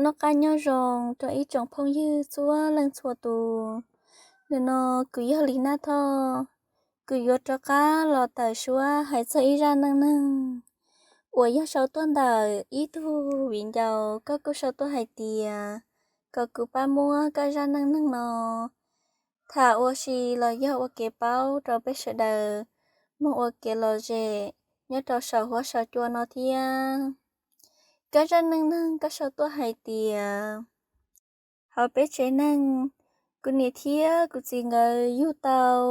Noj qab nyob zoo rau ib tsoom phooj ywg txhua leej txhua tus. Nim no kuv yog Lis Naj Thoj, kuv yuav rov qab los tawm suab hais txog ib zaj neej neeg uas yog sau tuaj ntawm ib tug viv ncaus, koj kuj sau tuaj hais tias kom kuv pab muab koj zaj neej neeg no tham ua si los yog ua kev paub rau peb sawv daws mloog ua kev lom zem nyob rau saum huab saum cua no thiab. Koj zaj neej neeg koj sau tuaj hais tias, hauv peb tsev neeg, kuv niam thiab kuv txiv nkawd yug tau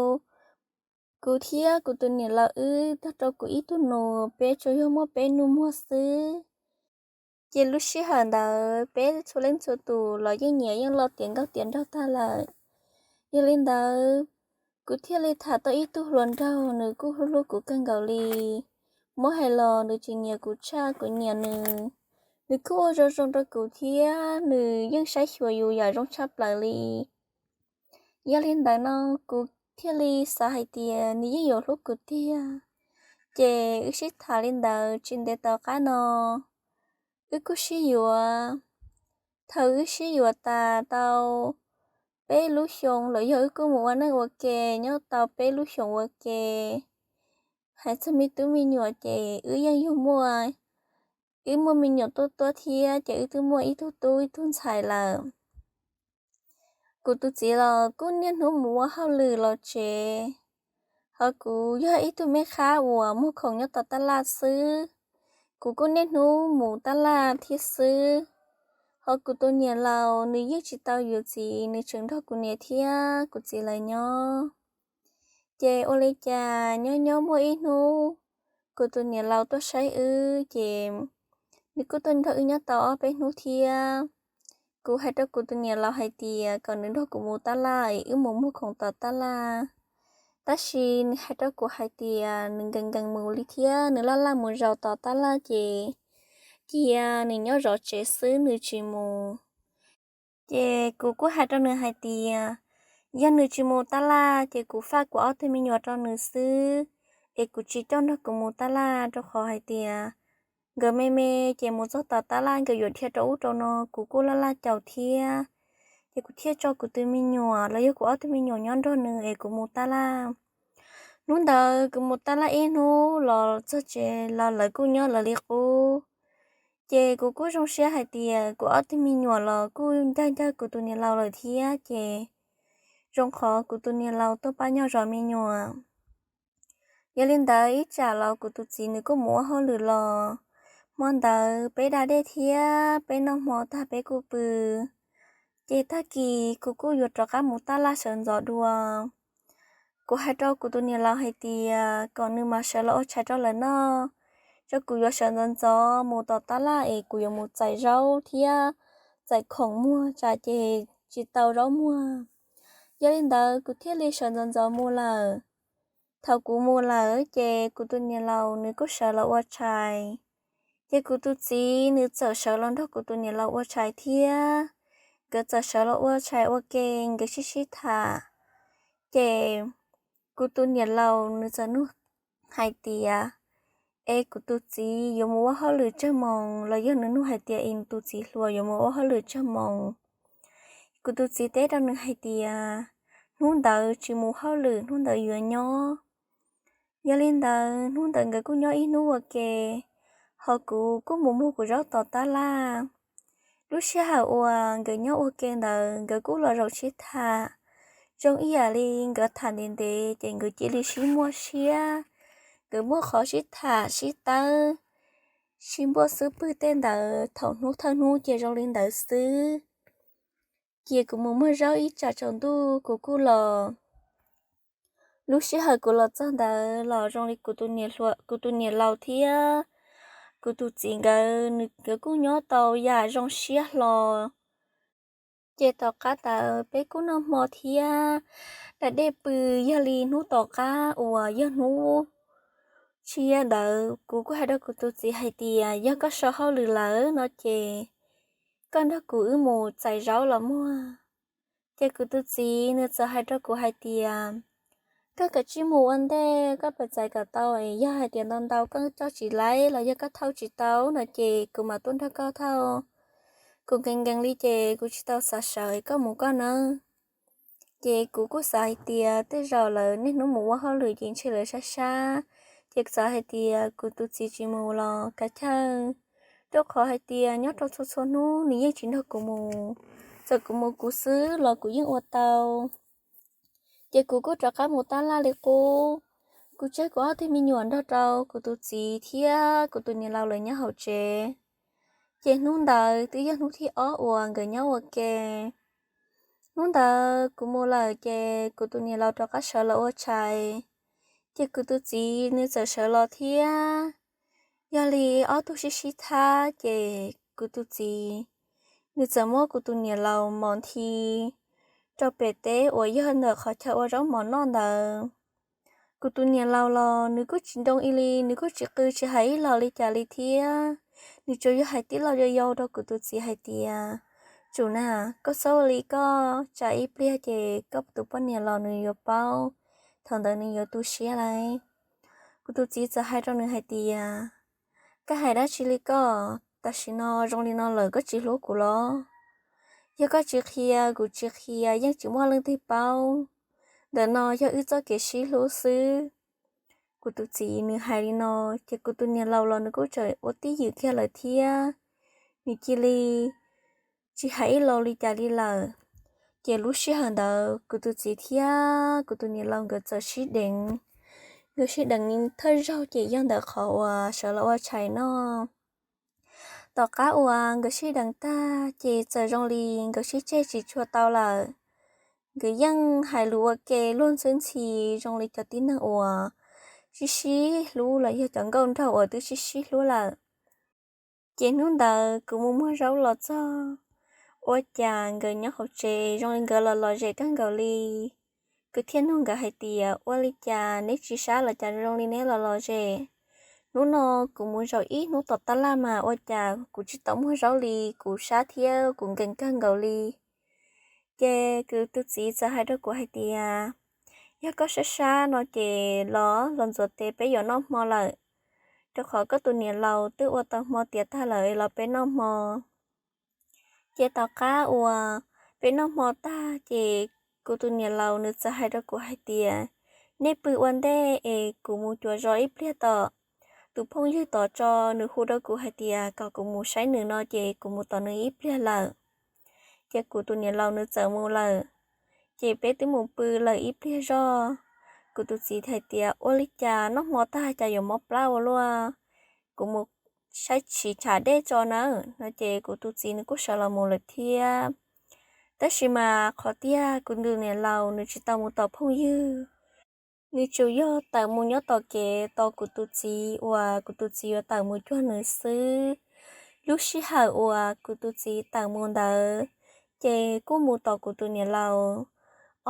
kuv thiab kuv tus niam laus wb tag rau kuv ib tug nus, peb tsuas yog muaj peb nus muag xwb. Ces lub sij hawm ntawd peb txhua leej txhua tus los yeej nyias yeej loj tiav nkauj tiav nraug tag lawm. Yog li ntawd, kuv thiaj li tham tau ib tug hluas nraug, nws kuj hlub hlub kuv kawg nkaus li. Muab hais los nws tsis nyiam kuv tshaj kuv nyiam nws. Nws kuj ua zoo zoo rau kuv thiab nws yeej saib xyuas yus yam zoo tshaj plaws li. Yog li ntawd no kuv thiaj li xav hais tias nws yeej yuav hlub kuv tiag. Ces wb sib tham li ntawd tsis ntev tom qab no wb kuj sib yuav. Thaum wb sib yuav tas tau peb lub xyoo los yog wb kuj mus ua neej ua ke nyob tau peb lub xyoos ua ke, hais txog me tub me nyuam ces wb yeej yug muaj, wb muaj me nyuam tuaj tuaj thiab ces wb twb muaj ib tug tub ib tug ntxhais lawm. Kuv tus txiv los kuj niaj hnub mus ua hauj lwm los tsev, hos kuv yog ib tug me qhab uas muag khoom nyob tom tab laj xwb. Kuv kuj niaj hnub mus tab laj thiab xwb. Hos kuv tus niam laus nws yeej tsis tau yuav txiv, nws tseem nrog kuv niam thiab kuv txiv lawv nyob. Ces ua li cas nyob nyob muaj ib hnub kuv tus niam laus tuaj saib wb ces nws kuj tuaj nrog wb nyob tau ob peb hnub thiab. Kuv hais rau kuv tus niam laus hais tias kom nws nrog kuv mus tab laj es wb mus muag khoom tom tab laj. Tab sis nws hais rau kuv hais tias nws nkees nkees mus li thiab nws laj laj mus zaum tom tab laj ces cia nws nyob zov tsev xwb nws tsis mus. Ces kuv kuj hais rau nws hais tias yog nws tsis mus tab laj ces kuv faj kuv ob tug me nyuam rau nws xwb, es kuv tsis coj nrog kuv mus tab laj rau qhov hais tias nkawd me me ces mus txog tom tab laj nkawd yuav dhia rau ub rau no kuv kuj laj laj caum thiab. Ces kuv thiaj tso kuv tus me nyuam los yog kuv ob tug me nyuam nyob nrog nws es kuv mus tab laj. Hnub ntawd kuv mus tab laj ib hnub los txog tsev los lawv kuj nyob lawv li qub. Ces kuv kuj zoo siab hais tias kuv ob tug me nyuam los kuj ncaj ncaj kuv tus niam laus lawm thiab ces zoo qhov kuv tus niam laus tuaj pab nyob zov me nyuam. Yog li ntawd ib tsam los kuv tus txiv nws kuj mus ua hauj lwm los, hmo ntawd peb da dej thiab peb noj hmo tag peb kuj pw. Ces tag kis kuv kuj yuav rov qab mus tab laj sawv ntxov dua. Kuv hais rau kuv tus niam laus hais tias kom nws mam sawv los ua tshais rau lawv noj, tso kuv yuav sawv ntxov ntxov mus tom tab laj es kuv yuav mus txais zaub thiab txais khoom muag tsam ces tsis tau zaub muag. Yog li ntawd kuv thiaj li sawv ntxov ntxov mus lawm. Thaum kuv mus lawm ces kuv tus niam laus nws kuj sawv los ua tshais. Ces kuv tus txiv nws txawm sawv los nrog kuv tus niam laus ua tshais thiab. Nkawd txawm sawv los ua tshais ua ke, nkawd sib sib tham. Ces kuv tus niam laus nws txawm nug hais tias, es kuv tus txiv yuav mus ua hauj lwm tsawg moos los yog nws nug hais tias es nws tus txiv hluas yuav mus ua hauj lwm tsawg moos. Kuv tus txiv teb rau nws hais tias hnub ntawd tsis mus hauj lwm, hnub ntawd yuav nyob. Yog li ntawd hnub ntawd nkawd kuj nyob ib hnub ua ke, hos kuv kuj mus muag kuv zaub tom tab laj. Lub sij hawm uas nkawd nyob ua ke ntawd nkawd kuj los zaum sib tham. Zoo ib yam li nkawd tham ntev ntev ces nkawd cia li sib muaj siab. Nkawd muaj qhov sib tham sib tawb, sib npuaj xub pwg tej ntawd thaum hnub thawj hnub ces zoo li ntawd xwb. Ces kuv mus muag zaub ib tsam tsaus ntuj kuv kuj los. Lub sij hawm kuv los txog ntawd los zoo li kuv tus niam laus thiab kuv tus txiv nkawd, nkawd kuj nyob tau yam zoo siab hlo. Ces tom qab ntawd peb kuj noj hmo thiab da dej pw. Yog li hnub tom qab uas yog hnub tshiab ntawd kuv kuj hais rau kuv tus txiv hais tias yog koj so hauj lwm lawm no ces koj nrog kuv wb mus txais zaub los muag. Ces kuv tus txiv nws txawm hais rau kuv hais tias koj kav tsij mus ua ntej, koj pab txais kom tau, yog hais tias ntau ntau koj coj tsis laib los yog koj thauj tsis tau no ces kuv mam tuaj nrog koj thauj. Kuv nkees nkees li ces kuv tsis tau xav sawv koj mus koj nawb. Ces kuv kuj xav hais tias tej zaum lawv niaj hnub mus ua hauj lwm ces ntshe lawv sab sab, ces xav hais tias kuv tus txiv tsis mus los kav chawj, rau qhov hais tias nyob rau txhua txhua hnub nws yeej tsis nrog kuv mus. Txawm kuv mus kuv xwb los kuv yeej ua tau. Ces kuv kuj rov qab mus tab laj li qub. Kuv tseg kuv ob tug me nyuam nrog rau kuv tus txiv thiab kuv tus niam laus lawv nyob hauv tsev. Ces hnub ntawd twb yog hnub thib ob uas nkawd nyob ua ke. Hnub ntawd kuv mus lawm ces kuv tus niam laus rov qab sawv los ua tshais. Ces kuv tus txiv nws txawm sawv los thiab. Yog li ob tug sib sib thab ces kuv tus txiv nws txawm muab kuv tus niam laus mos nthi rau pem teb uas yog ntawm qhov chaw ua zaub mov noj ntawd. Kuv tus niam laus los nws kuj tsis nroo ib li, nws kuj tsis qw tsis hais ib los li cas li thiab. Nws tsuas yog hais tib lo yau yau rau kuv tus txiv hais tias, Tsum na, koj txhob ua li koj, tsam ib pliag ces koj tus poj niam los nws yuav paub, thaum ntawd nws yuav tu siab lauj. Kuv tus txiv txawm hais rau nws hais tias, Koj hais dab tsi li koj? Tam sim no zoo li no lawm koj tsis hlub kuv los? Yog koj tsis qhia kuv tsis qhia yeej tsis muaj leej twg paub. Ntawm no yog wb txoj kev sib hlub xwb. Kuv tus txiv nws hais li no, ces kuv tus niam laus los nws kuj tseem ua tib ywm kiag lawm thiab. Nws cia li tsis hais ib lo li cas li lawm. Ces lub sij hawm ntawd kuv tus txiv thiab kuv tus niam laus nkawd txawm sib deev. Nkawd sib deev thawj zaug ces yog ntawm qhov uas sawv los ua tshais noj. Tom qab uas nkawd sib deev tag ces txawm zoo li nkawd sib tseg tsis tshua tau lawm. Nkawd yeej hais lus ua ke luag ntxhi ntxhi zoo li cov tib neeg uas sib sib hlub los yog cov nkauj nraug uas twb sib sib hlub lawm. Ces hnub ntawd kuv mus muag zaub los txog, ua cas nkawd nyob hauv tsev zoo li nkawd los lom zem kawg nkaus li. Kuv thiaj nug nkawd hais tias, Ua li cas neb tsis sab los cas zoo li neb los lom zem? Hnub no kuv mus zaum ib hnub tom tab laj mas ua cas kuv tsis tau muag zaub li, kuv sab thiab kuv nkees kawg nkaus li. Ces kuv tus txiv txawm hais rau kuv hais tias, Yog koj sab sab no ces los los ntxuav tes peb yuav noj hmo lawm, rau qhov koj tus niam laus twb ua tau hmo tiav tag lawm, los peb noj hmo. Ces tom qab uas peb noj hmo tag ces kuv tus niam laus nws txawm hais rau kuv hais tias, Nej pw ua ntej es kuv mus cuav zos ib pliag tom tus phooj ywg tod tso, nws hu rau kuv hais tias kom kuv mus saib nws no ces kuv mus tom nws ib pliag lawm. Ces kuv tus niam laus nws txawm mus lawm, ces peb twb mus pw lawm ib pliag zog. Kuv tus txiv hais tias, Ua li cas noj hmo tag cas yuav mob plab ua luaj? Kuv mus saib siv tshav dej tso nawb no ces kuv tus txiv nws kuj sawv los mus lawm thiab. Tab sis mas qhov tiag kuv tus niam laus nws tsis tau mus tom phooj ywg, nws tsuas yog tawm mus nyob tom kev tos kuv tus txiv uas kuv tus txiv yuav tawm mus cuag nws xwb. Lub sij hawm uas kuv tus txiv tawm mus ntawd, ces kuj mus tos kuv tus niam laus.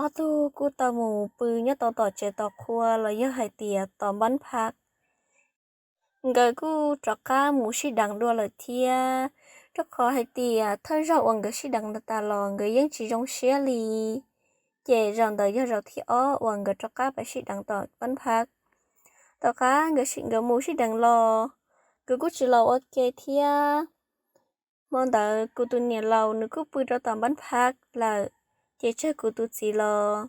Ob tug kuj tau mus pw nyob tau tom tsev tos qhua los yog hais tias tom npab phab. Nkawd kuj rov qab mus sib deev dua lawm thiab, rau qhov hais tias thawj zaug uas nkawd sib deev tas los nkawd yeej tsis zoo siab li. Ces zaum ntawd yog zaum thib ob uas nkawd rov qab pib sib deev tom npab phab. Tom qab nkawd mus sib deev los, nkawd kuj tsis los ua ke thiab. Hmo ntawd kuv tus niam laus nws kuj pw rau tom npab phab lawm, ces tseg kuv tus txiv los.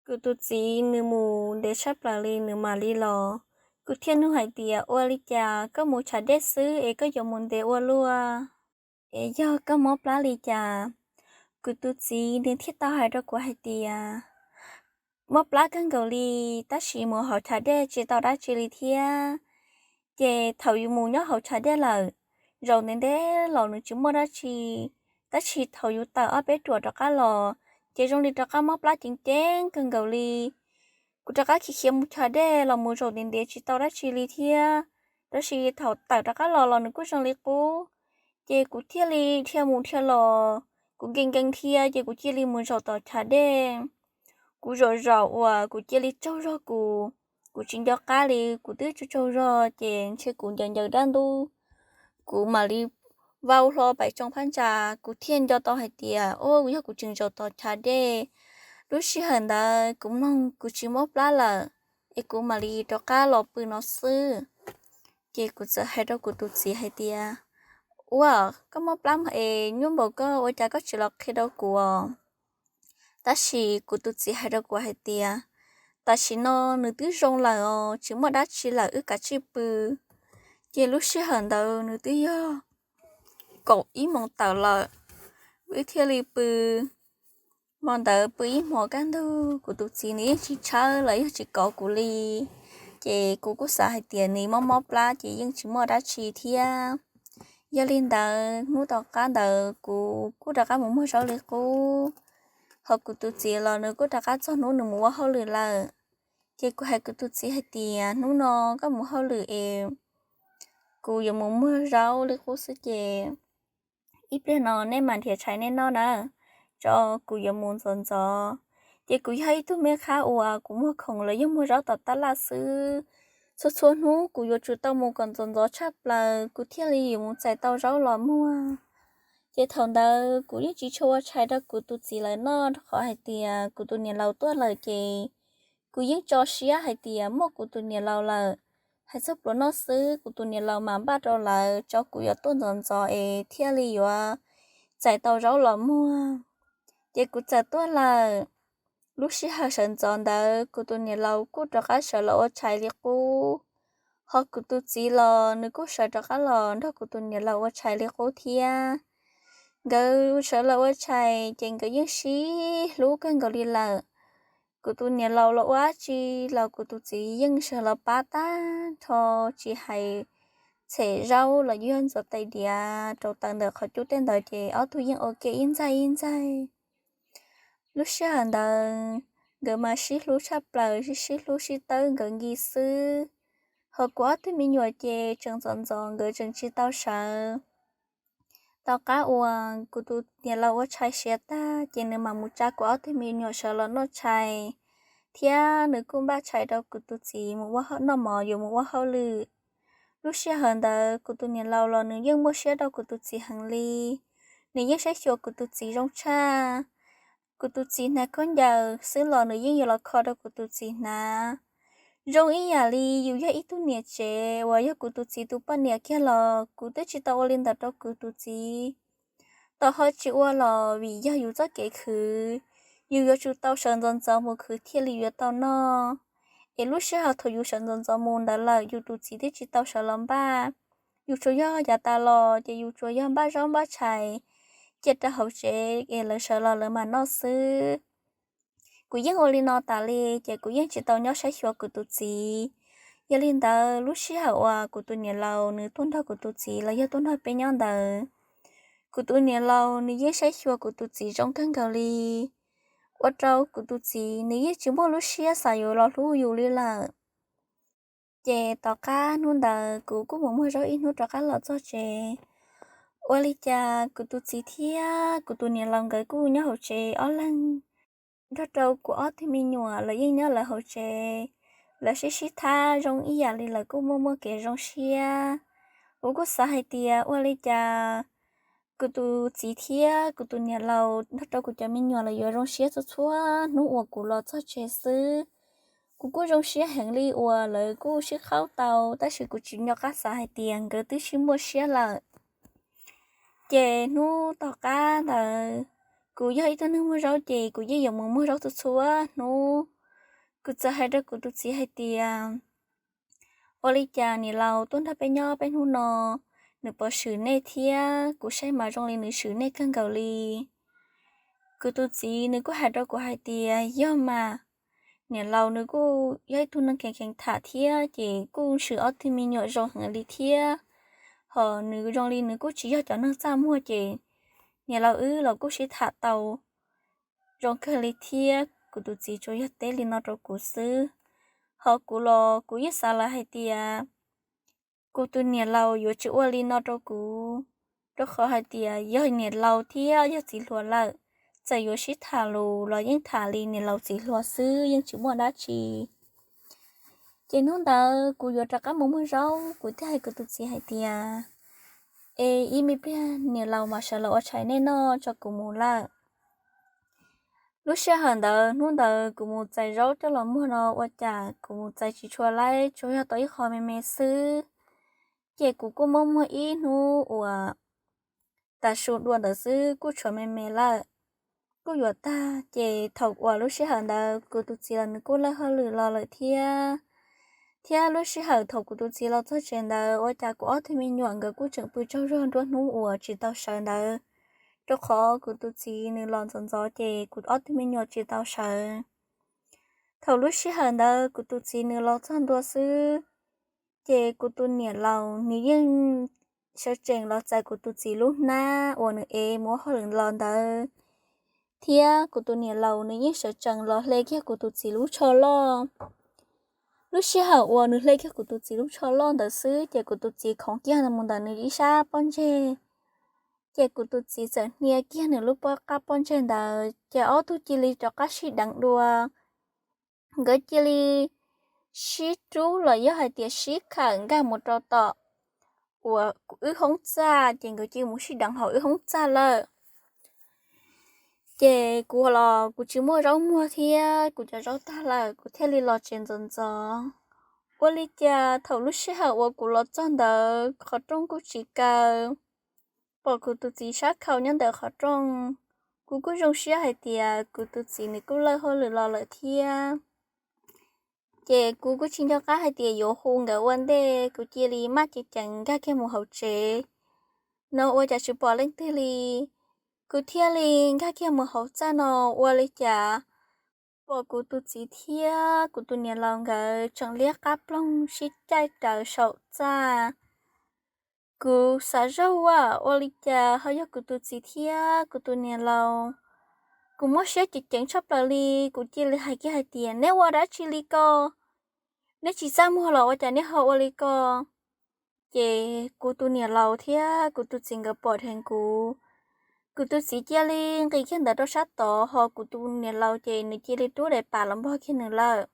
Kuv tus txiv nws mus ntev tshaj plaws li nws mam li los. Kuv thiaj nug hais tias, Ua li cas koj mus tshav dej xwb es koj yuav mus ntev ua luaj? Es yog koj mob plab li cas? Kuv tus txiv nws thiaj tau hais rau kuv hais tias, Mob plab kawg nkaus li, tab sis mus hauv tshav dej tsis tau dab tsi li thiab. Ces thaum yus mus nyob hauv tshav dej lawm, zaum ntev ntev los nws tsis muaj dab tsi, tab sis thaum yus tawm ob peb ruam rov qab los, ces zoo li rov qab mob plab ceev ceev kawg nkaus li. Kuv rov qab khiav khiav mus tshav dej los mus zaum ntev ntev tsis tau dab tsi li thiab, tab sis thaum tawm rov qab los los nws kuj zoo li qub. Ces kuv thiaj li dhia mus dhia los, kuv nkees nkees dhia ces kuv cia li mus zaum tom tshav dej. Kuv zaum zaum uas kuv cia li tsaug zog kuv, kuv tsis nco qab li, kuv twb tsaug tsaug zog ces ntshe kuv ncaws ncaws dab ntub, kuv mam li vau hlo pem tsoo phab ntsa. Kuv thiaj nco tau hais tias, Au, yog kuv tseem zaum tom tshav dej. Lub sij hawm ntawd kuv mloog kuv tsis mob plab lawm, es kuv mam li rov qab los pw no xwb. Ces kuv txawm hais rau kuv tus txiv hais tias, Ua, koj mob plab mog es nyuaj npaum koj ua cas koj tsis los qhia rau kuv os? Tab sis kuv tus txiv hais rau kuv hais tias, tam sim no nws twb zoo lawm os, tsis muaj dab tsi lawm, wb kav tsij pw. Ces lub sij hawm ntawd nws twb yog kaum ib moos tawm lawm, wb thiaj li pw. Hmo ntawd pw ib hmos kaj ntug, kuv tus txiv nws yeej tsis tshawb los yog tsis kov kuv li. Ces kuv kuj xav hais tias nws mob mob plab ces yeej tsis muaj dab tsi thiab. Yog li ntawd hnub tom qab ntawd kuv kuj rov qab mus muag zaub li qub, ho kuv tus txiv los nws kuj rov qab txog hnub nws mus ua hauj lwm lawm. Ces kuv hais kuv tus txiv hais tias, hnub no koj mus hauj lwm es kuv yuav mus muag zaub li qub xwb ces ib pliag no nej mam nrhiav tshais nej noj na, tso kuv yuav mus ntxov ntxov. Ces kuv yog ib tug me qhab uas kuv muag khoom los yog muag zaub tom tab laj xwb. Txhua txhua hnub kuv yuav tsum tau mus kom ntxov ntxov tshaj plaws kuv thiaj li yuav mus txais tau zaub los muag. Ces thaum ntawd kuv yeej tsis tshua ua tshais rau kuv tus txiv lawv noj rau qhov hais tias kuv tus niam laus tuaj lawm ces kuv yeej tso siab hais tias muaj kuv tus niam laus lawm, hais txog pluas noj xwb kuv tus niam laus mas npaj rau lawv tso kuv yuav tuaj ntxov ntxov es thiaj li yuav txais tau zaub los muag. Ces kuv txawm tuaj lawm. Lub sij hawm sawv ntxov ntawd kuv tus niam laus kuj rov qab sawv los ua tshais li qub, ho kuv tus txiv los nws kuj sawv rov qab los nrog kuv tus niam laus ua tshais li qub thiab. Nkawd sawv los ua tshais ces nkawd yeej sib hlub kawg nkaus li lawm. Kuv tus niam laus los ua dab tsi los kuv tus txiv yeej sawv los pab tag nrho, tsis hais txhem zaub los yog ntxuav tais diav rau taws ntawm qhov cub tej ntawd ces ob tug yeej ua ke ib ntxaig ib ntxaig. Lub sij hawm ntawd nkawd mas sib hlub tshaj plaws, sib sib hlub sib tawb nkawd nki xwb. Ho kuv ob tug me nyuam ces tseem ntxov ntxov nkawd tseem tsis tau sawv. Tom qab uas kuv tus niam laus ua tshais siav tag ces nws mam mus tsa kuv ob tug me nyuam sawv los noj tshais, thiab nws kuj npaj tshais rau kuv tus txiv mus ua, noj mov yuav mus ua hauj lwm. Lub sij hawm ntawd kuv tus niam laus los nws yeej muaj siab rau kuv tus txiv heev li. Nws yeej saib xyuas kuv tus txiv zoo tshaj. Kuv tus txiv hnav khaub ncaws xwb los nws yeej yuav los kho rau kuv tus txiv hnav. Zoo ib yam li yus yog ib tug niam tsev uas yog kuv tus txiv tus poj niam kiag los kuv twb tsis tau ua li ntawd rau kuv tus txiv. Tau ho tsis ua los vim yog yus txoj kev khwv, yus yuav tsum tau sawv ntxov ntxov mus khwv thiaj li yuav tau noj. Es lub sij hawm thaum yus sawv ntxov ntxov mus ntawd lawm yus tus txiv twb tsis tau sawv los npaj. Yus tsuas yog yav tas los ces yus tsuas yog npaj zaub npaj tshais cia rau hauv tsev es lawv sawv los lawv mam noj xwb. Kuv yeej ua li no tas li ces kuv yeej tsis tau nyob saib xyuas kuv tus txiv. Yog li ntawd lub sij hawm uas kuv tus niam laus nws tuaj nrog kuv tus txiv los yog tuaj nrog peb nyob ntawd, kuv tus niam laus nws yeej saib xyuas kuv tus txiv zoo kawg nkaus li, ua rau kuv tus txiv nws yeej tsis muaj lub siab xav yuav los hlub yus li lawm. Ces tom qab hnub ntawd kuv kuj mus muag zaub ib hnub rov qab los txog tsev. Ua li cas kuv tus txiv thiab kuv tus niam laus nkawd kuj nyob hauv tsev ob leeg, nrog rau kuv ob tug me nyuam lawv yeej nyob lawv hauv tsev, lawv sib sib thab zoo ib yam li lawv kuj muaj muaj kev zoo siab. Kuv kuj xav hais tias ua li cas kuv tus txiv thiab kuv tus niam laus nrog rau kuv cov me nyuam lawv yuav zoo siab txhua txhua hnub uas kuv los txog tsev xwb. Kuv kuj zoo siab heev li uas lawv kuj sib qhaub tau, tab sis kuv tsis nco qab xav hais tias nkawd twb sib muaj siab lawm. Ces hnub tom qab ntawd, kuv yog ib tug neeg muag zaub ces kuv yeej yuav mus muag zaub txhua txhua hnub. Kuv txawm hais rau kuv tus txiv hais tias, ua li cas niam laus tuaj nrog peb nyob peb hnub no, nws puas swm nej thiab? Kuv saib mas zoo li nws swm nej kawg nkaus li. Kuv tus txiv nws kuj hais rau kuv hais tias yog mas, niam laus nws kuj yog ib tug neeg kheev kheev tham thiab ces kuj swm ob tug me nyuam zoo heev li thiab. Ho nws zoo li nws kuj tsis yog cov neeg txaj muag ces niam laus wb los kuj sib tham tau zoo kawg li thiab. Kuv tus txiv tsuas yog teb li no rau kuv xwb. Ho kuv los kuv yeej xav lawm hais tias kuv tus niam laus yuav tsis ua li no rau kuv, rau qhov hais tias yog niam laus thiab yog txiv hluas lawm, txawm yuav sib tham lus los yeej tham li niam laus txiv hluas xwb, yeej tsis muaj dab tsi. Ces hnub ntawd kuv yuav rov qab mus muag zaub, kuv thiaj hais kuv tus txiv hais tias, es ib me pliag niam laus mam sawv los ua tshais nej noj tso kuv mus lawm. Lub sij hawm ntawd hnub ntawd kuv mus txais zaub coj los muag no ua cas kuv mus txais tsis tshua laib, tsuas yog tau ib qho me me xwb. Ces kuv kuj muab muag ib hnub uas tas su dua ntawd xwb kuj tshuav me me lawm, kuj yuav tag. Ces thaum uas lub sij hawm ntawd kuv tus txiv los nws kuj lawj hauj lwm los lawm thiab. Thiab lub sij hawm thaum kuv tus txiv los txog tsev ntawd ua cas kuv ob tug me nyuam nkawd kuj tseem pw tsaug zog nruab hnub uas tsis tau sawv ntawd, rau qhov kuv tus txiv nws los ntxov ntxov ces kuv ob tug me nyuam tsis tau sawv. Thaum lub sij hawm ntawd kuv tus txiv nws los txog ntua xwb, ces kuv tus niam laus nws yeej sawv tsees los txais kuv tus txiv lub hnab uas nws ev mus ua hauj lwm los ntawd, thiab kuv tus niam laus nws yeej sawv tsees los hle kiag kuv tus txiv lub tsho loj. Lub sij hawm uas nws hle kiag kuv tus txiv lub tsho loj ntawd xwb ces kuv tus txiv khoov kiag mus ntawm nws ib sab pob ntseg. Ces kuv tus txiv txawm hnia kiag nws lub pob qab pob ntseg ntawd ces ob tug cia li rov qab sib deev dua. Nkawd cia li sib rub los yog hais tias sib khawm nkag mus rau tom uas wb hoob txaj, ces nkawd cia li mus sib deev hauv wb hoob txaj lawm. Ces kuv los kuv tsis muaj zaub muag thiab kuv cov zaub tag lawm, kuv thiaj li los tsev ntxov ntxov. Ua li cas thaum lub sij hawm uas kuv los txog ntawd qhov rooj kuj tsis kaw, pom kuv tus txiv sab khau nyob ntawm qhov rooj. Kuv kuj zoo siab hais tias kuv tus txiv nws kuj lawj hauj lwm los lawm thiab. Ces kuv kuj tsis nco qab hais tias yuav hu nkawd ua ntej, kuv cia li maj ceev ceev nkag kiag mus hauv tsev no ua cas tsis pom leej twg li. Kuv thiaj li nkag kiag mus hauv txaj no, ua li cas pom kuv tus txiv thiab kuv tus niam laus nkawd tseem liab qab ploog sib caij rawv saum txaj. Kuv xav zog ua, ua li cas ho yog kuv tus txiv thiab kuv tus niam laus. Kuv mob siab ceev ceev tshaj plaws li, kuv cia li hais kiag hais tias, neb ua dab tsi li ko? Neb tsis txaj muag los ua cas neb ho ua li ko? Ces kuv tus niam laus thiab kuv tus txiv nkawd pom dheev kuv. Kuv tus txiv cia li nqis kiag ntawd rau sab tod, ho kuv tus niam laus ces nws cia li rub daim pam los npog kiag nws lawm.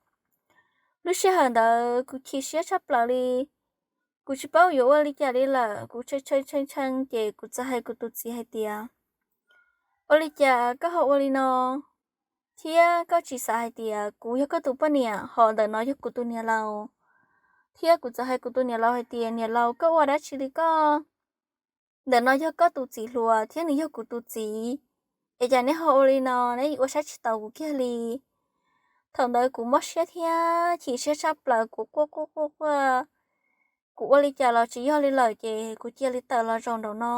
Lub sij hawm ntawd kuv chim siab tshaj plaws li. Kuv tsis paub yuav ua li cas li lawm, kuv tshee tshee tshee, ces kuv txawm hais kuv tus txiv hais tias, ua li cas koj ho ua li no, thiab koj tsis xav hais tias kuv yog koj tus poj niam, ho ntawm no yog kuv tus niam laus? Thiab kuv txawm hais kuv tus niam laus hais tias, niam laus, koj ua dab tsi li koj? Ntawm no yog koj tus txiv hluas thiab nws yog kuv tus txiv, es cas neb ho ua li no, neb ua saib tsis taus kuv kiag li. Thaum ntawd kuv mob siab thiab chim siab tshaj plaws, kuv quaj quaj quaj quaj. Kuv ua li cas los tsis yog li lawm, ces kuv cia li tawm los zaum nraum no.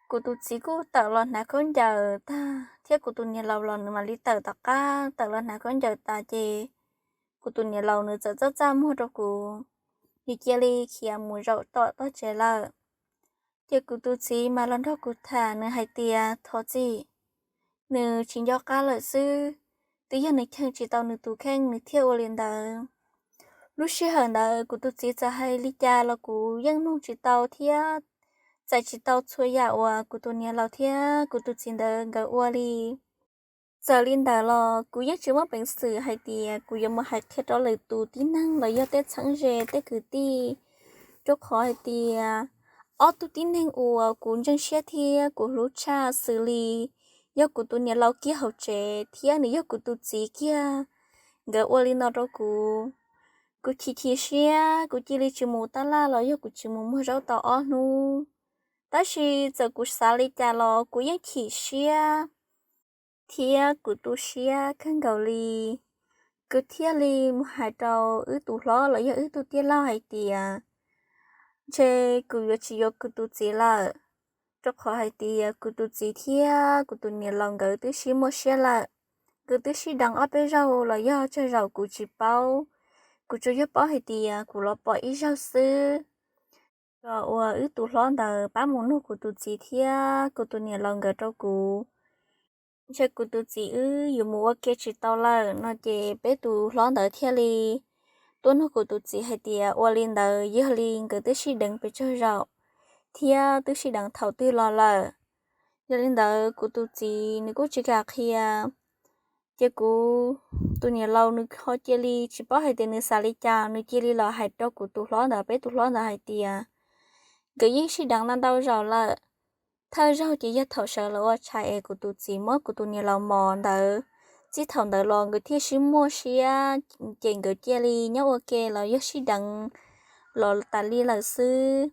Kuv tus txiv kuj tawm los hnav khaub ncaws tag, thiab kuv tus niam laus los nws mam li tawm tom qab, tawm los hnav khaub ncaws tas ces kuv tus niam laus nws txawm txaj txaj muag rau kuv, nws cia li khiav mus zaum tom tog tsev lawm. Ces kuv tus txiv mas los nrog kuv tham, nws hais tias thov txim, nws tsis nco qab lawm xwb, twb yog nws cheem tsis tau nws tus kheej nws thiaj ua li ntawd. Lub sij hawm ntawd kuv tus txiv txawm hais li cas los kuv yeej mloog tsis tau thiab txais tsis tau txhua yam uas kuv tus niam laus thiab kuv tus txiv ntawd nkawd ua li. Txawm li ntawd los kuv yeej tsis muaj peev xwm hais tias kuv yuav mus hais qhia rau lwm tus tib neeg los yog tej txheeb ze tej kwv tij, rau qhov hais tias ob tug tib neeg uas kuv ntseeg siab thiab kuv hlub tshaj xws li yog kuv tus niam laus kiag hauv tsev thiab nws yog kuv tus txiv kiag, nkawd ua li no rau kuv. Kuv chim chim siab, kuv cia li tsis mus tab laj los yog kuv tsis mus muag zaub tau ob hnub. Tab sis txawm kuv xav li cas los kuv yeej chim siab thiab kuv tu siab kawg nkaus li. Kuv thiaj li mus hais rau wb tus hlob los yog wb tus tij laug hais tias, ntshe kuv yuav tsis yuav kuv tus txiv lawm, rau qhov hais tias kuv tus txiv thiab kuv tus niam laus nkawd twb sib muaj siab lawm. Nkawd twb sib deev ob peb zaug los yog tsawg zaum kuv tsis paub, kuv tsuas yog paub hais tias kuv los pom ib zaug xwb. Kom uas wb tus hlob ntawd pab mus nug kuv tus txiv thiab kuv tus niam laus nkawd rau kuv, ntshe kuv tus txiv wb yuav mus ua ke tsis tau lawm no ces peb tus hlob ntawd thiaj li tuaj nug kuv tus txiv hais tias ua li ntawd yog li nkawd twb sib deev pes tsawg zaum thiab twb sib deev thaum twg los lawm. Yog li ntawd kuv tus txiv nws kuj tsis kam qhia. Ces kuv tus niam laus nws ho cia li tsis paub hais tias nws xav li cas, nws cia li los hais rau kuv tus hlob ntawd, peb tus hlob ntawd hais tias nkawd yeej sib deev ntau ntau zaus lawm. Thawj zaug ces yog thaum sawv los ua tshais es kuv tus txiv muab kuv tus niam laus mos ntawd, txij thaum ntawd los nkawd thiaj sib muaj siab, ces nkawd cia li nyob ua ke los yog sib deev los tas li lawm xwb.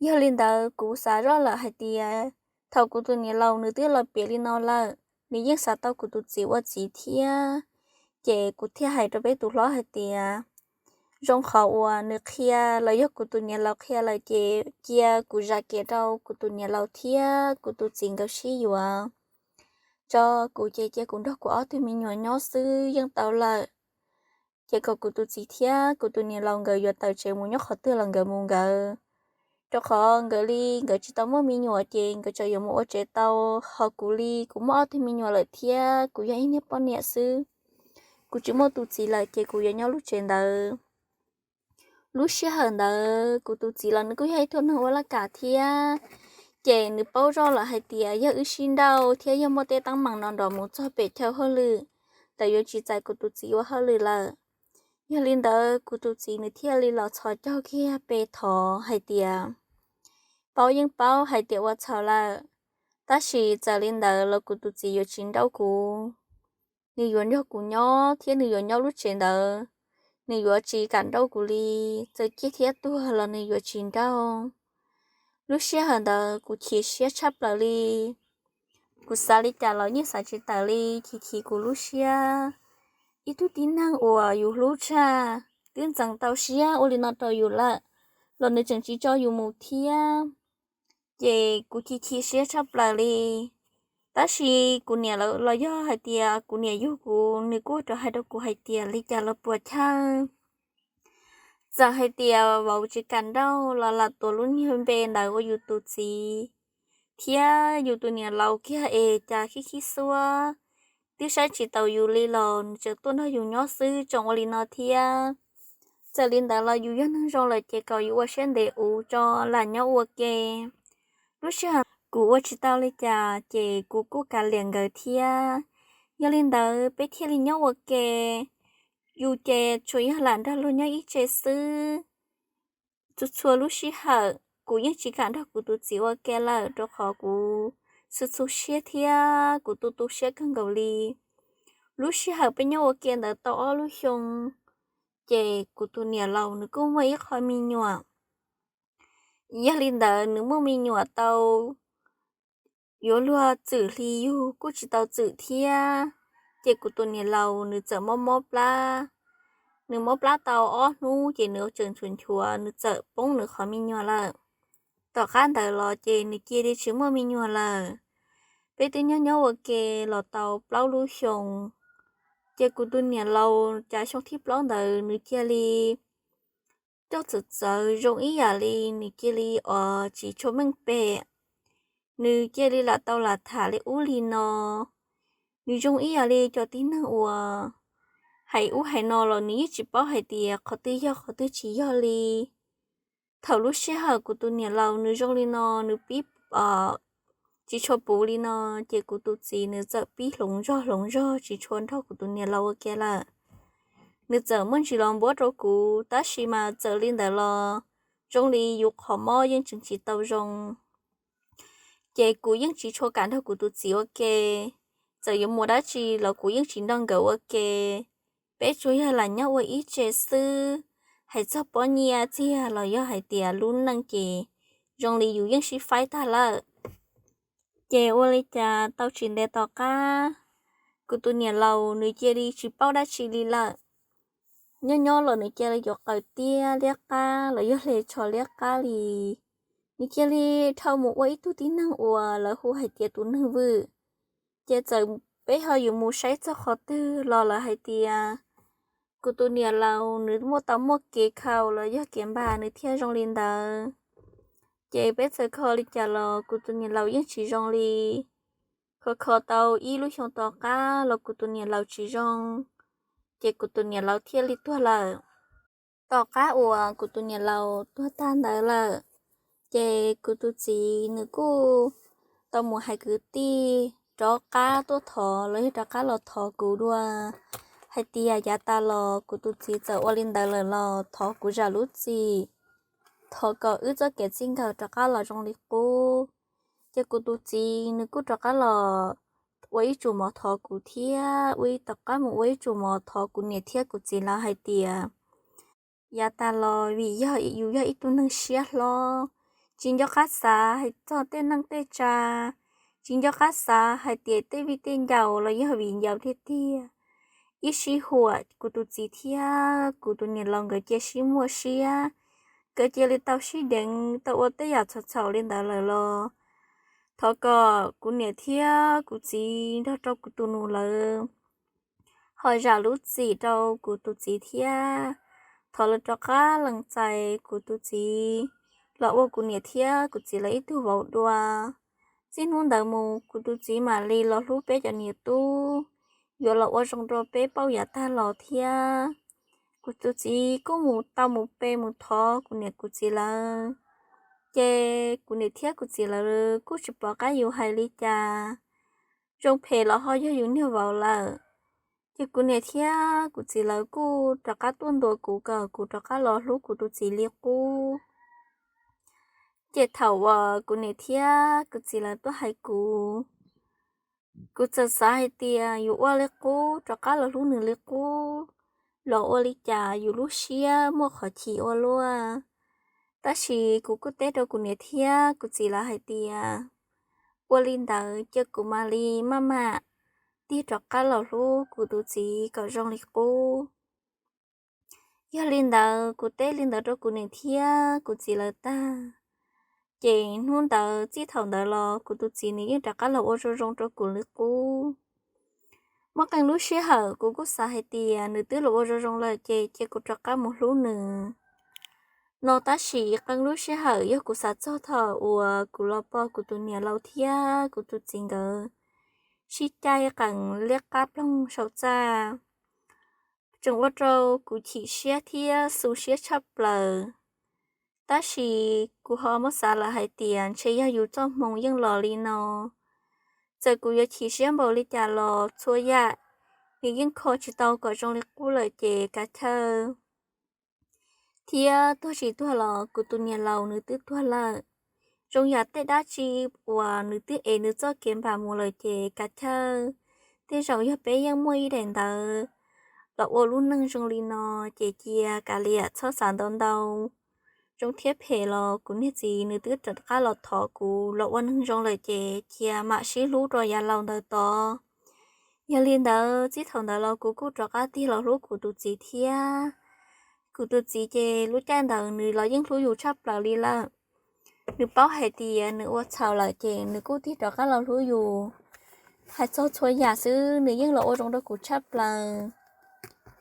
Yog li ntawd kuv xav zoj lawm hais tias thaum kuv tus niam laus nws twb los piav li no lawm, nws yeej xav tau kuv tus txiv ua txiv thiab. Ces kuv thiaj hais rau peb tus hlob hais tias zoo qhov uas nws qhia los yog kuv tus niam laus qhia lawm ces cia kuv zam kev rau kuv tus niam laus thiab kuv tus txiv nkawd sib yuav tso. Kuv ces cia kuv nrog kuv ob tug me nyuam nyob xwb yeej tau lawm. Ces kom kuv tus txiv thiab kuv tus niam laus nkawd yuav tawm tsev mus nyob qhov twg los nkawd mus nkawd, rau qhov nkawd li nkawd tsis tau muaj me nyuam ces nkawd tseem yuav mus ua tsev tau. Ho kuv li kuv muaj ob tug me nyuam lawm thiab kuv yog ib niag poj niam xwb, kuv tsis muaj tus txiv lawm ces kuv yuav nyob lub tsev ntawd. Lub sij hawm ntawd kuv tus txiv los nws kuj yog ib tug neeg ua laj kam thiab, ces nws paub zoj lawm hais tias yog wb sib nrauj thiab yog muaj tej teeb meem no nrov mus txog pem chaw hauj lwm, lawv yuav tsis txais kuv tus txiv ua hauj lwm lawm. Yog li ntawd kuv tus txiv nws thiaj li los txhos caug kiag pe thov hais tias, paub yeej paub hais tias ua txhaum lawm, tab sis txawm li ntawd los kuv tus txiv yuav tsis nrauj kuv. Nws yuav nrog kuv nyob thiab nws yuav nyob lub tsev ntawd, nws yuav tsis kam nrauj kuv li. Txawm ciaj thiab tuag los nws yuav tsis nrauj. Lub sij hawm ntawd kuv chim siab tshaj plaws li. Kuv xav li cas los yeej xav tsis tawm li, chim chim kuv lub siab. Ib tug tib neeg uas yus hlub tshaj, twb ntxeev tau siab ua li no rau yus lawm, los nws tseem tsis tso yus mus thiab. Ces kuv chim chim siab tshaj plaws li. Tab sis kuv niam los yog hais tias kuv niam yug kuv, nws kuj rov hais rau kuv hais tias li cas los puas chawj. Txawm hais tias vauv tsis kam nrauj los lam tuav lub niag npe ntawd ua yus tus txiv thiab yus tus niam laus kiag es cas khib khib xuab, twb saib tsis taus yus li los nws tseem tuaj nrog yus nyob xwb, tseem ua li no thiab. Txawm li ntawd los yus yog neeg zoo lawm ces kom yus ua siab ntev ua tso, lam nyob ua ke. Lub sij hawm kuv ua tsis tau li cas ces kuv kuj kav liam nkawd thiab. Yog li ntawd peb thiaj li nyob ua ke. Yus ces tsuas yog lam nrog luag nyob ib tse xwb. Txhua txhua lub sij hawm kuv yeej tsis kam nrog kuv tus txiv ua ke lawm rau qhov kuv txhua txhua siab thiab kuv tu tu siab kawg nkaus li. Lub sij hawm peb nyob ua ke ntawd tau ob lub xyoo, ces kuv tus niam laus nws kuj muaj ib qho me nyuam. Yog li ntawd nws muaj me nyuam tau yuav luag txwm hli yug kuj tsis tau txwm thiab, ces kuv tus niam laus nws txawm mob mob plab. Nws mob plab tau ob hnub ces nws tseem nchuav nchuav, nws txawm poob nws qhov me nyuam lawm. Tom qab ntawd los ces nws cia li tsis muaj me nyuam lawm. Peb twb nyob nyob ua ke los tau plaub lub xyoo, ces kuv tus niam laus cas xyoo thib plaub ntawd nws cia li coj txawv txawv zoo ib yam li nws cia li os tsis tshua meej pem. Nws cia li lam tau lam tham li ub li no. Nws zoo ib yam li cov tib neeg uas hais ub hais no los nws yeej tsis paub hais tias qhov twg yog qhov twg tsis yog li. Thaum lub sij hawm kuv tus niam laus nws zoo li no, nws pib tsis tshua puv li no, ces kuv tus txiv nws txawm pib hloov zog hloov zog tsis tshua nrog kuv tus niam laus ua ke lawm. Nws txawm muaj ntsis los npuab rau kuv, tab sis mas txawm li ntawd los zoo li yus qhov mob yeej tseem tsis tau zoo. Ces kuv yeej tsis tshua kam nrog kuv tus txiv ua ke. Txawm yuav mus dab tsi los kuv yeej tsis nrog nkawd ua ke. Peb tsuas yog lam nyob ua ib tse xwb. Hais txog pob nyiaj txiag los yog hais tias lub neej ces zoo li yus yeej sib faib tag lawm. Ces ua li cas tau tsis ntev tom qab, kuv tus niam laus nws cia li tsis paub dab tsi li lawm. Nyob nyob los nws cia li yuav qaws tiab liab qab los yog hle tsho liab qab li. Nws cia li dhau mus ua ib tug tib neeg uas lawv hu hais tias tus neeg vwm. Ces txawm peb ho yuav mus saib txog qhov twg los lawv hais tias kuv tus niam laus nws muaj tau muaj kev khaus los yog kev npam nws thiaj zoo li ntawd. Ces peb txawm kho li cas los kuv tus niam laus yeej tsis zoo li. Kho kho tau ib lub xyoo tom qab los kuv tus niam laus tsis zoo, ces kuv tus niam laus thiaj li tuag lawm. Tom qab uas kuv tus niam laus tuag tag ntawd lawm, ces kuv tus txiv nws kuj tau mus hais kwv tij rov qab tuaj thov los yog rov qab los thov kuv dua hais tias yav tas los kuv tus txiv txawm ua li ntawd lawm los thov kuv zam lub txim, thov kom wb txoj kev txij nkawm rov qab los zoo li qub. Ces kuv tus txiv nws kuj rov qab los ua ib tsum mov thov kuv thiab ua ib, tom qab mus ua ib tsum mov thov kuv niam thiab kuv txiv lawv hais tias yav tas los vim yog yus yog ib tug neeg siab hlob, tsis nco qab xav hais txog tej neej tej tsa, tsis nco qab xav hais tias tej viv tej ncaus los yog viv ncaus tiag tiag. Ib sij huam kuv tus txiv thiab kuv tus niam laus nkawd cia sib muaj siab, nkawd cia li tau sib deev tau ua tej yam txhaum txhaum li ntawd lawm los thov kom kuv niam thiab kuv txiv nrog rau kuv tus nus lawv ho zam lub txim rau kuv tus txiv thiab. Thov lawv rov qab lees txais kuv tus txiv los ua kuv niam thiab kuv txiv lawv ib tug vauv dua. Txij hnub ntawd mus kuv tus txiv mam li los hlub peb cov niam tub, yuav los ua zoo rau peb pauj yav tag los thiab. Kuv tus txiv kuj mus tau mus pe mus thov kuv niam kuv txiv lawv, ces kuv niam thiab kuv txiv lawv kuj tsis pom qab yus hais li cas, zoo phem los ho yog yus niag vauv lawm. Ces kuv niam thiab kuv txiv lawv kuj rov qab tuaj ntuas kuv kom kuv rov qab los hlub kuv tus txiv li qub. Ces thaum uas kuv niam thiab kuv txiv lawv tuaj hais kuv, kuv txawm xav hais tias yus ua li qub rov qab los hlub nws li qub los ua li cas yus lub siab muaj qhov chim ua luaj. Tab sis kuv kuj teb rau kuv niam thiab kuv txiv lawv hais tias ua li ntawd ces kuv mam li maj mam tig rov qab los hlub kuv tus txiv kom zoo li qub. Yog li ntawd kuv teb li ntawd rau kuv niam thiab kuv txiv lawv tag, ces hnub ntawd txij thaum ntawd los kuv tus txiv nws yeej rov qab los ua zoo zoo rau kuv li qub. Muaj qee lub sij hawm kuv kuj xav hais tias nws twb los ua zoo zoo lawm ces cia kuv rov qab mus hlub nws no, tab sis qee lub sij hawm yog kuv xav txog thaum uas kuv los pom kuv tus niam laus thiab kuv tus txiv nkawd sib caij qees liab qab ploog saum txaj, tseem ua rau kuv chim siab thiab xu siab tshaj plaws. Tab sis kuv ho muab xav lawm hais tias ntshe yog yus txoj hmoo yeej los li no. Txawm kuv yuav chim siab npaum li cas los txhua yam nws yeej kho tsis tau kom zoo li qub lawm ces kav chawj. Thiab tuag tsis tuag los kuv tus niam laus nws twb tuag lawm. Zoo yam tej dab tsi uas nws twb ev nws txoj kev npam mus lawm ces kav chawj. Tej zaum yog peb yeej muaj ib daim ntawv los ua lub neej zoo li no, ces cia kav liam txhob xav ntau ntau. Zoo thiab phem los kuv niag txiv nws twb rov qab los thov kuv los ua neeg zoo lawm ces cia mam sib hlub rau yav laus ntawd tod. Yog li ntawd txij thaum ntawd los kuv kuj rov qab tig los hlub kuv tus txiv thiab. Kuv tus txiv ces lub caij ntawd nws los yeej hlub yus tshaj plaws li lawm. Nws paub hais tias nws ua txhaum lawm ces nws kuj tig rov qab los hlub yus. Hais txog txhua yam xwb nws yeej los ua zoo rau kuv tshaj plaws.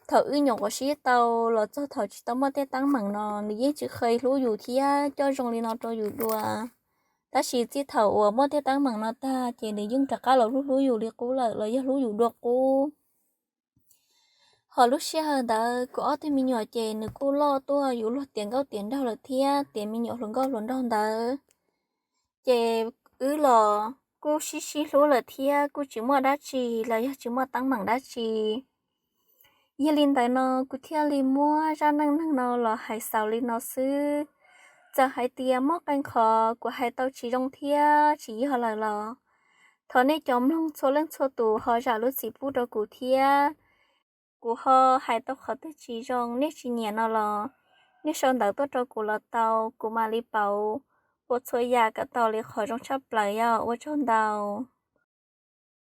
Thaum wb nyuam qhuav sib tau los txog thaum tsis tau muaj tej teeb meem no nws yeej tsis qhia hlub yus thiab coj zoo li no rau yus dua. Tab sis txij thaum uas muaj tej teeb meem no tag ces nws yeej rov qab los hlub hlub yus li qub lawm los yog hlub yus dua qub. Hos lub sij hawm ntawd kuv ob tug me nyuam ces nws kuj loj tuaj yus luag tiav nkauj tiav nraug lawm thiab tiav me nyuam hluas nkauj hluas nraug ntawd. Ces wb los kuj sib sib hlub lawm thiab kuj tsis muaj dab tsi los yog tsis muaj teeb meem dab tsi. Yog li ntawd no kuv thiaj li muab zaj neej neeg no los hais xaus li no xwb. Txawm hais tias muaj qee qhov kuv hais tau tsis zoo thiab tsis yog lawm los thov nej cov mloog txhua leej txhua tus ho zam lub txim pub rau kuv thiab. Kuv ho hais tau qhov twg tsis zoo nej tsis nyiam no los nej sau ntawv tuaj rau kuv los tau, kuv mam li pauv ua txhua yam kom tau li qhov zoo tshaj plaws yog ua tsaug ntau.